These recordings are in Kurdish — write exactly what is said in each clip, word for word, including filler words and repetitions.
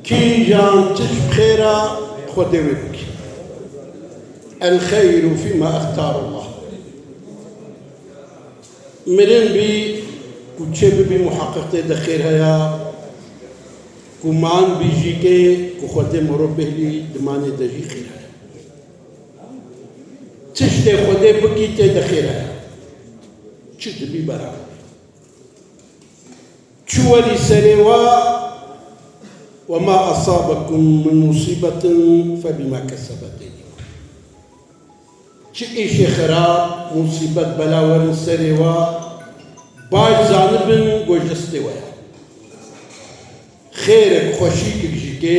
Kîjan tişt bi xêr e, Xwedê wê bikî. El xeyru fîma extarallah. Mirin bî ku çê bibî, muheqeq tê de xêr heye. Ku man bî jî kê, ku Xwedê moro bihêlî, di manê de jî xêr heye. Tiştê Xwedê bikî tê de xêr heye. Çi dibî beraber. Çi werî serê we, "Ve ma asabekum min musibetin fe bima kesebet eydikum." Çi îşê xerab, musîbet, bela werin serê we, baş zanibin ku ji destê we ye. Xêrek, xweşîkek jî kê,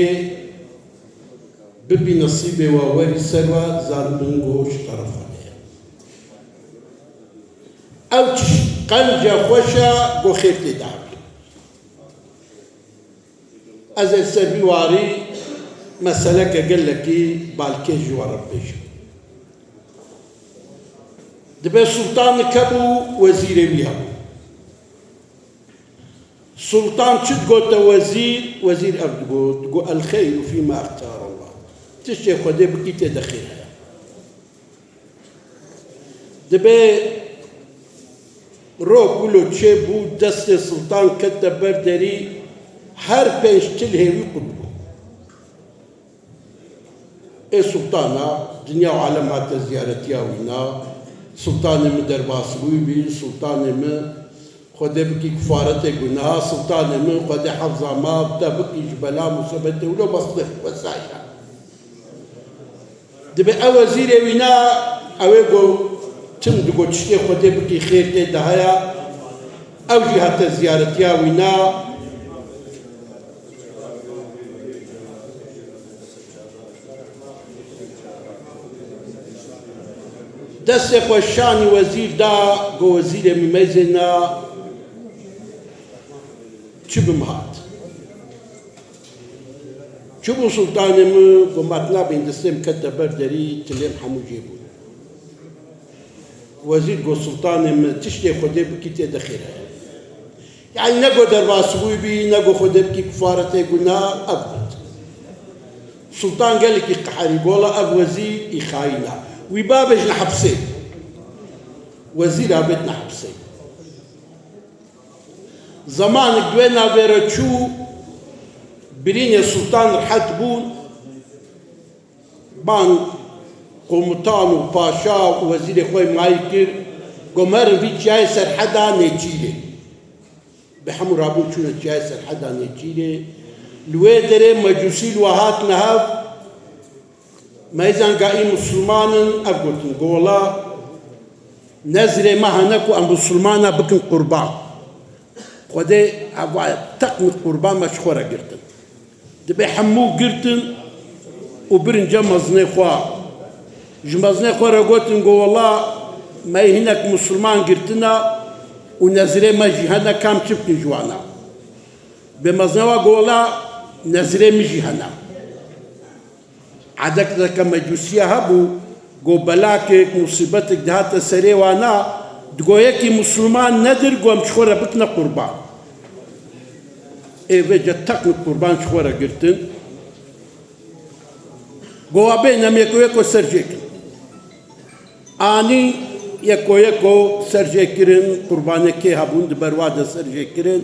bibî nesîbê we, werî ser we, zanibin ku ji teref Xwedê ye. Ew tişt qenca xweş e ku xêr tê de hebî. Ez ê ser vî warî meseleke gelekî balkêş ji we re bibêjim. Dibe sultanek hebû, wezîrê wî hebû. Sultan çi digote wezîr, wezîr ev digot, digot, "El xeyru fîma extarallah." Tiştê Xwedê bikî tê de xêr heye. Dibe rok wilo çêbû, destê sultan kete ber derî, her pênc til hêvî qut bû. Ê sultana, dinya û alem hate ziyaretiya wîna, sultanê min derbasbûyî bî, sultanê min Xwedê bikî kifaretê gunaha, sultanê min Xwedê hefza ma te bikî ji bela musibetê wilo, bes lê wesayî. Dibe ew wezîrê wîna, ew ê ku tim digot tiştê Xwedê bikî xêr tê de heye, ew jî hate ziyaretiya wîna. Destê xwe şanî wezîr da, got, "Wezîrê min, meyzê na." Çi bi min hat? Çi bû sultanê min? Got, "Ma tu nabîn destê min kete ber derî, tilê min hemû jê bûn." Wezîr got, "Sultanê min, tiştê Xwedê bikî tê de xêr heye." Yanî ne got derbasbûyî bî, ne got Xwedê bikî kifaretê guna, ev got. Sultan gelekî qeherî, got, "Wela ev wezîr î xayîn e. Wî bavêjin hepsê." Wezîr avêtine hepsê. Zemanek di wê navê re çû, birînê sultan rehet bûn, ban komutan û paşa û wezîrê xwe mayî kir, got, "Merin vî çiyayê Serheda Nêçîrê." Bi hemû rabûn çûne çiyayê Serheda Nêçîrê. Li wê derê mecûsî li we hatine hev, meyzan ga î misilman in, ev gotin, got, "Wela nezirê me hene ku em misilmana bikin qurban. Xwedê eva teqmî qurban me ji xwe re girtin." Dibe hemû girtin û birin cem mezinê xwe. Ji mezinê xwe re gotin, got, "Wela me hinek misilman girtine û nezirê me jî hene, ka em çi bikin ji wana?" Bê mezinê wa got, "Wela nezirê min jî hene." Edeteke mecûsiya hebû, got, "Belakek, musîbetek dihate serê wana, digot yekî misilman nedir, got, em ji xwe re bikine qurban." Ê vêce teqmî qurban ji xwe re girtin. Got, "Wa bên em yeko yeko ser jê kin." Anî yeko yeko ser jê kirin, qurbanê kê hebûn di ber wa de ser jê kirin.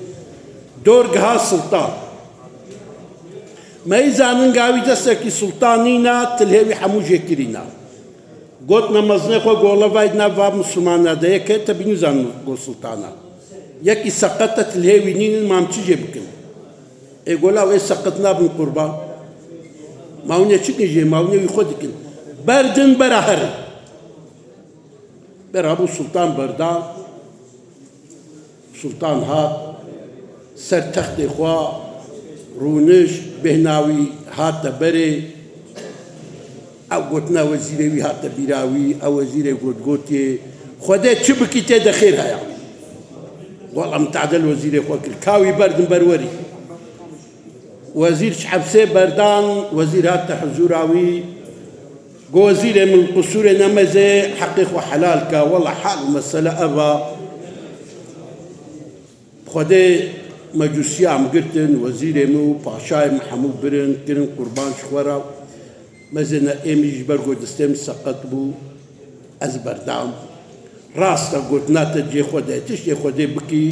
Dor giha sultan. Meyzan in ga wî destekî sultan nîna, tilhê wî hemû jê kirîna. Gotine mezinê xwe, got, "Wela vay di nav va misilmana de yek e, te bînî zan got sultana. Yekî seqet e, tilhê wî nînin, ma em çi jê bikin?" Ê got, "Wela ew ê seqet nabin qurban. Ma hûn ê çi dikin jê, ma hûn ê wî xwe dikin. Berdin bera herin." Bera bû sultan berdan. Sultan hat ser textê xwe, rûnişt, bêhna wî hate berê. Ew gotina wezîrê wî hate bîra wî, ew wezîrê got, gotiye, "Xwedê çi bikî tê de xêr heye." Wela mitadel wezîrê xwe kir, ka wî berdin ber werî. Wezîr ji hepsê berdan, wezîr hate hizûra wî. Got, "Wezîrê min, qusûrê nemezê, heqê xwe helal ke. Wela hal û mesele ev e. Xwedê Mecûsiya em girtin, wezîrê min û paşayê min hemû birin, kirin qurban ji xwe re. Mezêne ê min jî ji ber ku destê min seqet bû, ez berdam. Rast e, gotina te cihê xwe de ye, tiştê Xwedê bikî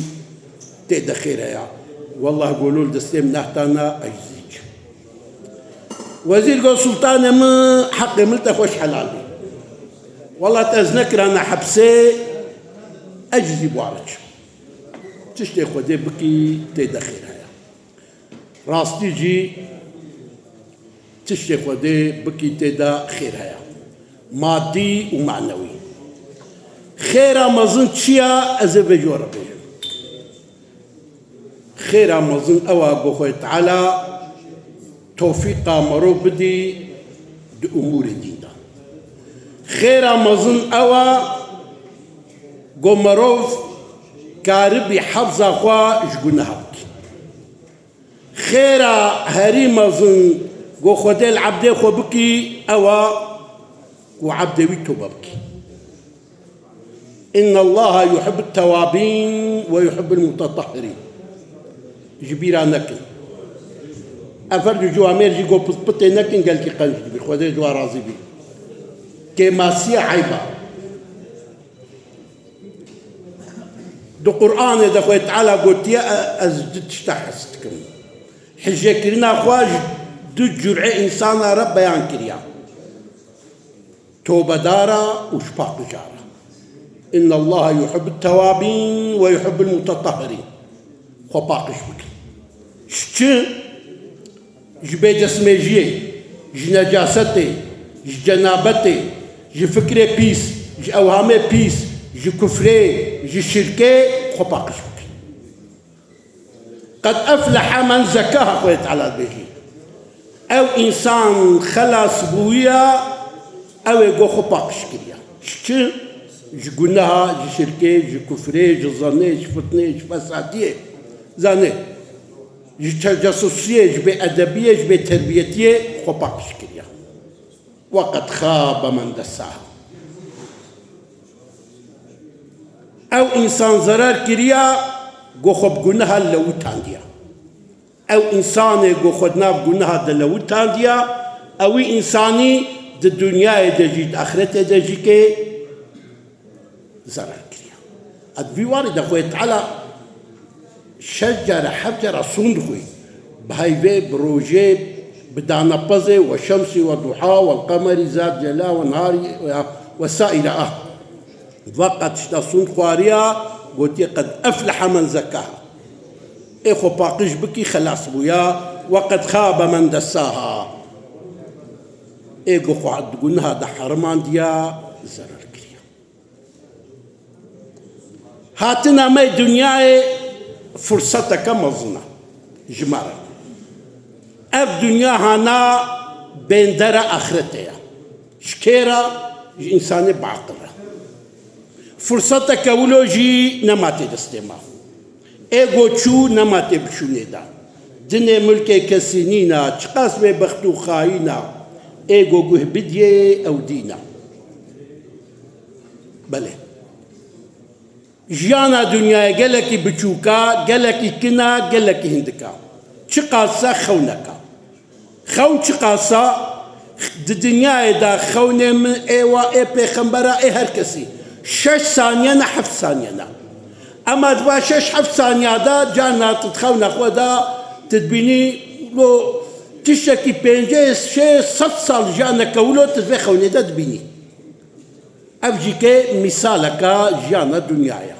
tê de xêr heye. Wellah golo li destê min nehtana, ecizî çi. Wezîr got, Sultanê min, heqê min te xweş helal bî. Wellah te ez nekirana hepsê, ecizî bi wa re çi. Tiştê Xwedê bikî tê de xêr heye. Rastî jî tiştê Xwedê bikî tê de xêr heye. Madî û manewî. Xêra mezin çi ye, ez ê vê jor re bêjim. Xêra mezin ew e ku Xwedê Teala tewfîqa merov bidî di umûrê dîn de. Xêra mezin ew e ku merov karibî hefza xwe ji guneha bikî. Xêra herî mezin ku Xwedê li ebdê xwe bikî ew e ku ebdê wî tobe bikî. Inna Allaha yuhibbut tewabin ve yuhibbul mutatahhirin. Ji bîra nekin. Ev her du ciwamêr jî ku pit-, pitê nekin, gelkî qenc dibî. Xwedê ji wan razî bî. Kêmasiya eyba. Di Qur'anê de Xwedê Teala gotiye, e, ez du tişta hez dikim. Hijekirina xwe ji du cur'ê însana re beyan kiriya. Tobedara û ji paqija re. Inna Allaha yuhibbut tewabin ve yuhibbul mutatahhirin. Xwe paqij bikin. Ji çi? Ji bêdestmêjiyê, ji necasetê, ji cenabetê, ji fikrê pîs, ji ewhamê pîs, ji kufrê, ji şirkê xwe paqij bikin. Qed efleha men zekkaha, Xwedê Teala dibêjî. Ew însan xelas bûye, ew ê go xwe paqij kiriye. Ji çi? Ji guneha, ji şirkê, ji kufrê, ji zanê, ji fitnê, ji fesadiyê. Zanê. Ji tecesûsiyê, ji bêedebiyê, ji bêterbiyetiyê xwe paqij kiriye. Ve qed xabe men dessaha. Ew însan zerar kiriya, go xwe bi guneha lewitandiya. Ew însanê go xwe di nav guneha de lewitandiya, ewî însanî di dinyayê de jî, di axretê de jî kê zerar kiriye. Ed vî warî de Xwedê Teala şeş care, heft care sûn dixwî. Bi heyvê, bi rojê, bi danepezê, ve şemsî ve duha, vel qemerî zâ celâ, ve nehârî ve, ve saîre ah. Ve qet tişta sûn xwariya, gotiye, qed efleha men zekkaha. Ê xwe paqij bikî, xelas bûya, ve qed xabe men dessaha. Ê go xwe di guneha de herimandiya, zerar kiriye. Hatina me dinyayê firseteke mezin e ji me re. Ev dinya hana bêndera axretê ye. Ji kê re? Ji însanê biaqil re. Firseteke wilo jî nema tê destê me. Ê go çû nema tê biçûnê de. Dinê milkê kesî nîna, çiqas bêbext û xayîna. Ê go guh bidiyê ew dîna. Belê. Jiyana dinyayê gelekî biçûka, gelekî kina, gelekî hindika. Çiqasa xewneka. Xewn çiqasa di dinyayê de xewnê min ê wa ê pêxembera ê her kesî. Şeş saniye ne, heft saniye ne. Ema di va şeş heft saniya de carna tu di xewna xwe de tu dibînî lo tiştekî pêncê şê sed sal jiyaneke wilo tu di vê xewnê de dibînî. Ev jî ke mîsaleka jiyana dinyaya.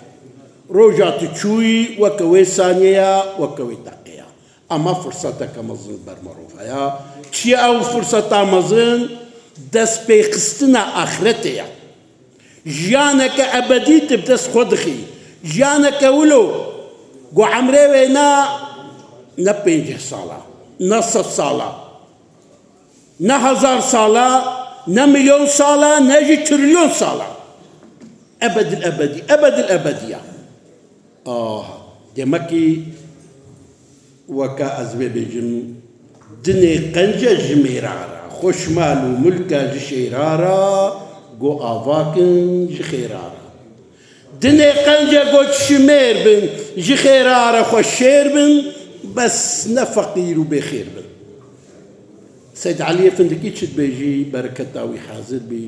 Roja tu çûyî weke wê saniyeya, weke wê deqeya. Ema firseteke mezin ber merov heye. Çi ye ew firseta mezin? Destpêxistina axretê ye. Jiyaneke ebedî tu bi dest xwe dixî. Jiyaneke wilo ku emrê wê ne, ne pêncî sala, ne sed sala. Ne hezar sala, ne milyon sala, ne jî trilyon sala. Ebedil ebedî, ebedil ebediya. Ah, demekî weke ez vê bêjim, dinê qence ji mêra re, xweşmal û milke ji şêra re, go avakin ji xêra re. Dinê qence go çi mêr bin, Ji xêra re xwe şêr bin, bes ne feqîr û bêxêr bin. Seyd Eliyê Findikî çi dibêjî, bereketa wî hazir bî.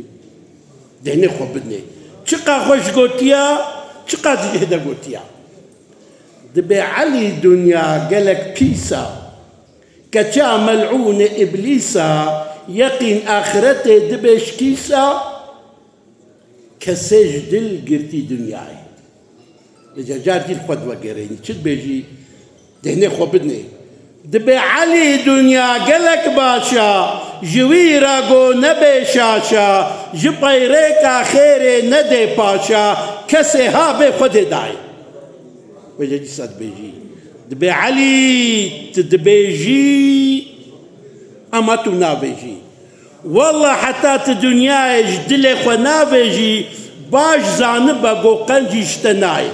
Dehnê xwe bidinê. Çiqa xweş gotiya, çiqa dijih de gotiya. Dibê Elî dinya gelek pîs a. Keça melûnê îblîs a, yeqîn axretê dibê şikîs a. Kesê ji dil girtî dinyayê. Vêca car dî li xwe divegerînî. Çi dibêjî? Dehnê xwe bidinê. Dibê Elî dinya gelek baş a, ji wî re go nebê şaş a, ji peyrêka xêrê nedê paş a, kesê ha bê Xwedê dayê. Vêca dîsa dibêjî. Dibê Elî, tu dibêjî, ema tu navêjî. Walla heta tu dinyayê ji dilê xwe navêjî, baş zanibe go qencî ji te nayê.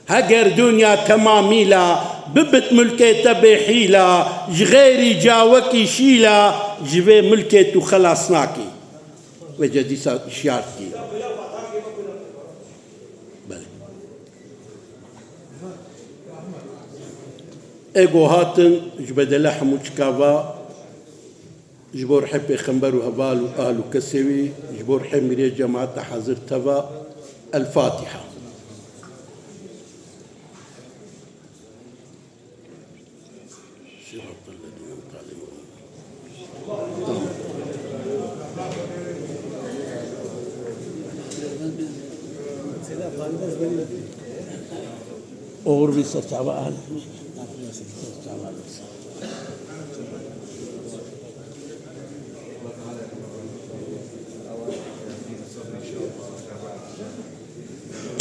Heger dinya temamîla bibit milkê te bê hîla, ji xêrî cawekî şîla, ji vê milkê tu xelas nakî. Vêca dîsa şiyar dikî. Belê. Ê go hatin ji bedele hemû çika va, ji bo rihê pêxember û heval û ahil û kesê wî, ji bo rihê mîrê cemaeta hazir teva. El Fatiha. صراط الذين أنعمت عليهم. Oxir bî ser çava ahil.